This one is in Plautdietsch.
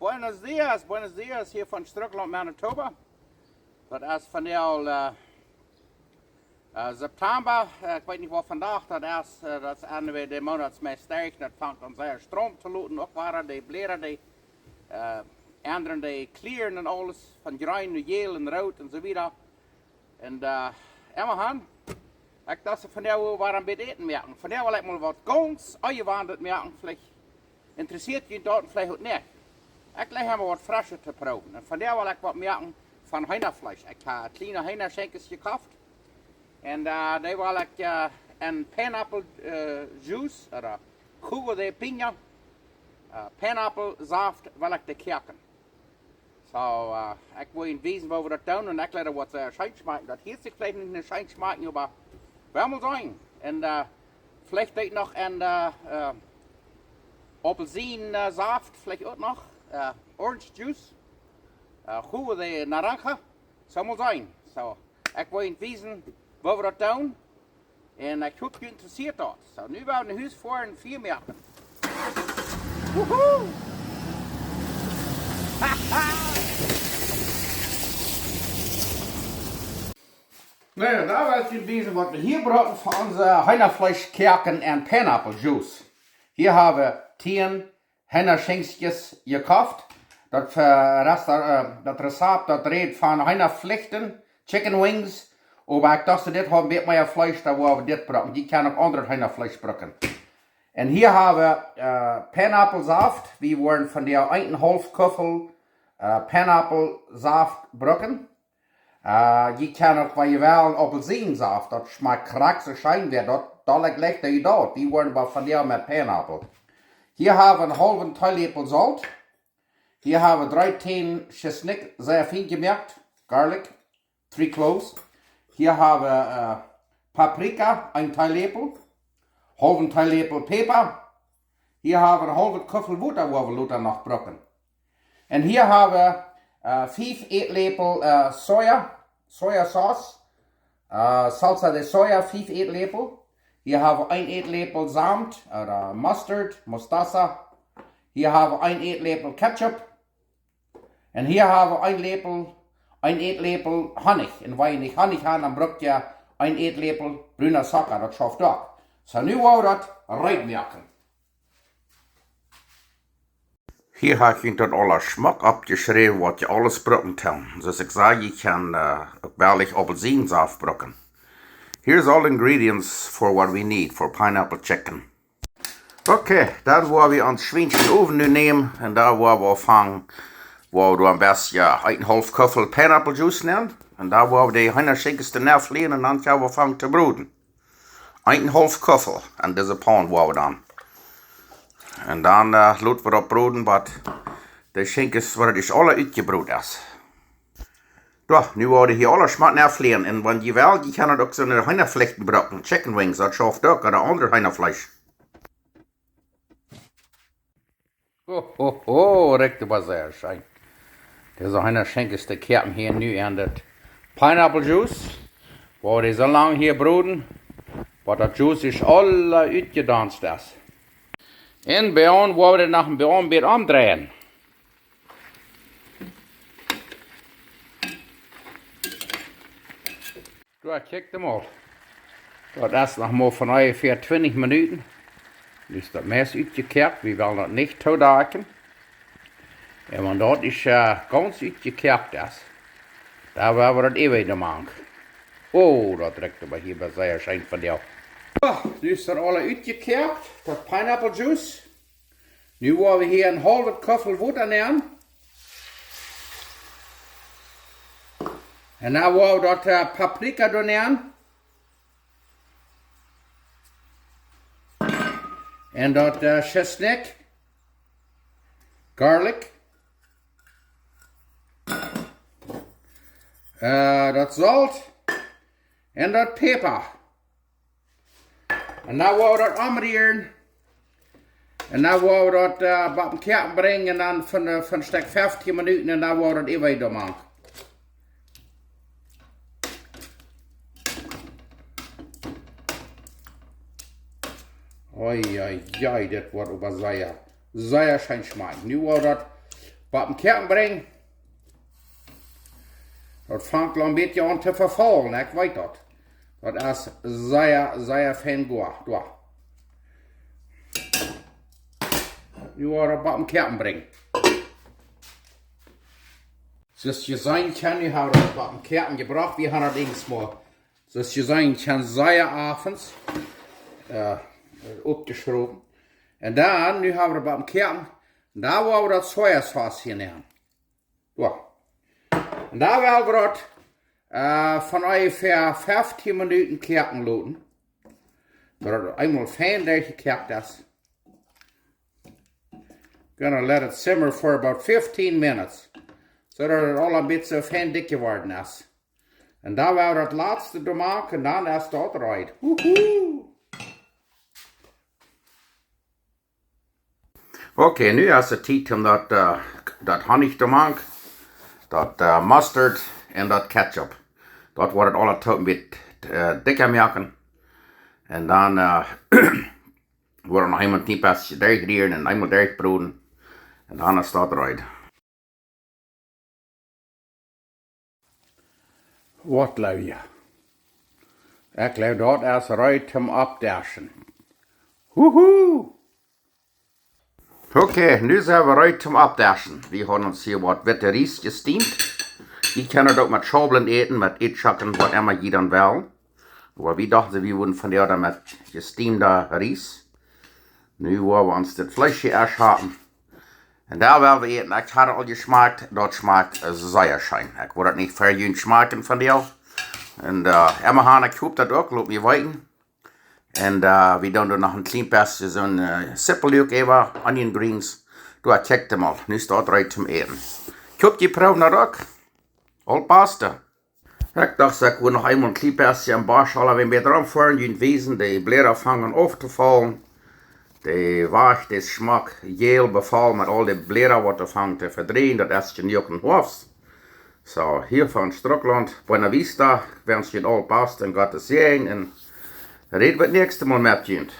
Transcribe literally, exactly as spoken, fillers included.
Buenos dias, buenos dias, hia von Strucklaunt, Manitoba. Daut es vondoag, äh, äh, September. Äh, ekj weet nich waut vondoag daut es. Äh, daut es Enj von de Moonat, meist derch. Daut fangt aun sea Stroom to loten. Uk wada de Bläda, dee, äh, endren de Kleur un aules, von jreen no jäl un root un soo wieda. Un, äh, emma han, ekj docht, vondoag woa wie een bät Äten moaken. Vondoag well ekj mol waut gaunz onjeweneljet moaken. Veleicht interessieet junt daut un veleicht uk nich. Ekj jleich emma waut Freschet to proowen. Un vondoag well ekj waut moaken von Heenafleesch. Ekj hab kjliene Heenaschenkjes jekoft. Un, äh, dee well ekj, äh, en pineapple, äh, juice, ooda jugo de piña, äh, pineapple Saft, well ekj dee koaken. Soo, äh, ekj woa junt wiesen, woo wie daut doonen, un ekj leet waut sea scheen schmakjen. Daut hieet sikj veleicht nich scheen schmakjen, oba wie woaren mol seenen. Un, äh, veleicht uk noch en, äh, äh, Aupelsien, äh, Saft, veleicht uk noch, äh, orange juice, äh, jugo de naranja. Soo mol seenen. Soo, ekj woa junt wiesen, woo wie daut doonen. Un ekj hop, junt interessieet daut. Soo, nu woa wie no Hus foaren un Fia moaken. Wuhu! Na jo, dan well ekj junt wiesen, waut wie hia brucken fa onse Heenafleesch koaken un pineapple juice. Hia hab wie tieen Heenaschenkjes jekoft. Daut, äh, Resta-, äh, daut Rezapt, daut rät von Heenafleechten, chicken wings. Oba ekj docht, dit haft een bät mea Fleesch, dan woa wie dit brucken. Jie kjennen uk aundret Heenafleesch brucken. Un hia hab wie, äh, pineapple Saft. Wie woaren vondoag eenenhaulf Kuffel, äh, pineapple Saft brucken. Äh, jie kjennen uk, wan jie wellen, Aupelsiensaft. Daut schmakjt krakjt soo scheen, wäa daut, daut jlikjt, dee daut. Wie woaren oba vondoag met pineapple. Hia hab wie een haulwen Teeläpel Solt. Hia hab wie dree Tänen Tschesnikj, sea fein jemoakt. Garlic, three cloves. Hia hab wie, äh, Paprika, een Teeläpel. Haulwen Teeläpel Päpa. Hia hab wie een haulwen Kuffel Wota, woa wie lota noch brucken. Un hia hab wie, äh, fief Ätläpel, äh, Soja, Soja Sauce, äh, Salsa de Soja, fief Ätläpel. Hia hab wie een Ätläpel Solt, ooda Mustard, Mostaza. Hia hab wie een Ätläpel Ketchup. Un hia hab wie een Läpel, een Ätläpel Honnich. Un wan jie nich Honnich haben, dan bruck jie een Ätläpel bruna Zucka, daut schauft uk. Soo, nu woa wie daut reed moaken. Hia hab ekj junt daut aules schmock oppjeschräwen, waut jie aules brucken toom. Soo aus ekj säd, jie kjennen, äh, uk wellich Aupelsiensaft brucken. Here's all ingredients for what we need for pineapple chicken. Okay, dan woa wie ons Schwiensch em Owen nu nämen un dan woa wie aunfangen, woa wie doa een bät, jo, eenenhaulf Kuffel pineapple juice nämen. Un dan woa wie de Heenaschenkjes doa nenn flieen un dan kjenn wie aunfangen to broden. Eenenhaulf Kuffel en dise Paun woa wie dan. Un dan, äh, lot wie daut broden, waut de Schenkjes, waut daut aule utjebrot es. Jo, nu woa wie hia aules schmock nenn flieen. Un wan jie wellen, jie kjennen uk soone Heenafleechten brucken, chicken wings, daut schauft uk, ooda aundret Heenafleesch. Ho, ho, ho, rikjt oba sea scheen. Dise Heenaschenkjes, dee koaken wie hia nu en daut pineapple juice. Woa wie dee soo lang hia broden, waut daut juice aul utjedonst es. Un bie ons woa wie noch een bät, bät omdreien. Soo, kjikj mol. Daut es noch mau von onjefäa twintich Minuten. Nu es daut meist utjekoakt. Wie wellen daut nich toodakjen. Un wan daut es, äh, gaunz utjekoakt es, dan woa wie daut äwa doamank. Oh, daut rikjt oba hia bie sea scheen vondoag. Soo, nu es daut aul utjekoakt, daut pineapple juice. Nu woa wie hia een haulwe Kuffel Wota nenn. Un dan woa wie daut, äh, Paprika doa nenn. Un daut, äh, Tschesnikj. Garlic. Äh, daut Solt. Un daut Päpa. Un dan woa wie daut omrieren. Un dan woa wie daut, äh, bie daut Koaken brinjen un dan von, äh, von Stekj feftieen Minuten un dan woa wie daut äwa doamank. Oi, oi, oi, dit woat oba sea, sea scheen schmakjen. Nu woa wie daut Bowen Koaken brinjen. Daut fangt aul een bät aun to vefaulen, ekj weet daut. Daut es sea, sea fein goa. Doa. Nu woa wie daut Bowen Koaken brinjen. Soo aus jie seenen kjennen, nu hab wie daut Bowen Koaken jebrocht. Wie haben daut eensmol, soo aus jie seenen kjennen, sea avens, äh, oppjeschrowen. Un dan, nu hab wie daut Bowen Koaken. Dan woa wie daut Sojasauce hia nämen. Doa. Un dan woa wie daut, äh, fa onjefäa feftieen Minuten koaken loten. Daut daut eemol fein derchjekoakt es. Gonna let it simmer for about fifteen minutes. Soo daut daut aul een bät fein dikj jeworden es. Un dan woa wie daut latste doa moaken un dan es daut reed. Woohoo! Okay, nu es et Tiet om daut, äh, daut Honnich doa moaken, daut, äh, mustard un daut ketchup. Daut woat daut aula toop een bät, äh, dikja moaken. Un dan, äh, woa wie noch eemol een bät derchrieren un eemol derchbroden. Un dan es daut reed. Waut jleew jie? Ekj jleew daut es reed toom oppdischen. Woohoo! Okay, nu sent wie reed toom oppdischen. Wie haben ons hia waut witte Ries jestiemt. Jie kjennen daut uk met Schaublen äten, met Eadschocken, waut emma jie dan wellen. Oba wie dochten, wie wudden vondoag dan met jestiemda Ries. Nu woa wie ons dit Fleesch hia ieescht haben. Un dan woa wie äten. Ekj hab aul jeschmakjt, daut schmakjt, äh, sea scheen. Ekj woa daut nich fa junt schmakjen vondoag. Un, äh, emma han, ekj hop daut uk, lot mie weeten. Un, äh, wie doonen doa noch een kjlien bät soon, äh, Sipelluak äwa, onion greens. Doa, kjikjt mol, nu es daut reed toom äten. Ekj hop, jie proowen daut uk. Aul paust. Ekj docht, ekj wull noch eemol een kjlien bät aum Bosch aula wada romfoaren, junt wiesen, de Bläda fangen aun auftofollen. De Wajch es schmock jäl befollen met aul de Bläda, waut doa fangen to vedrieejen, daut es jenuach em Hoafst. Soo, hia von Strucklaunt, Buena Vista, ekj wensch junt aul Best un Gott sien Säajen un räd daut näakjste Mol met junt.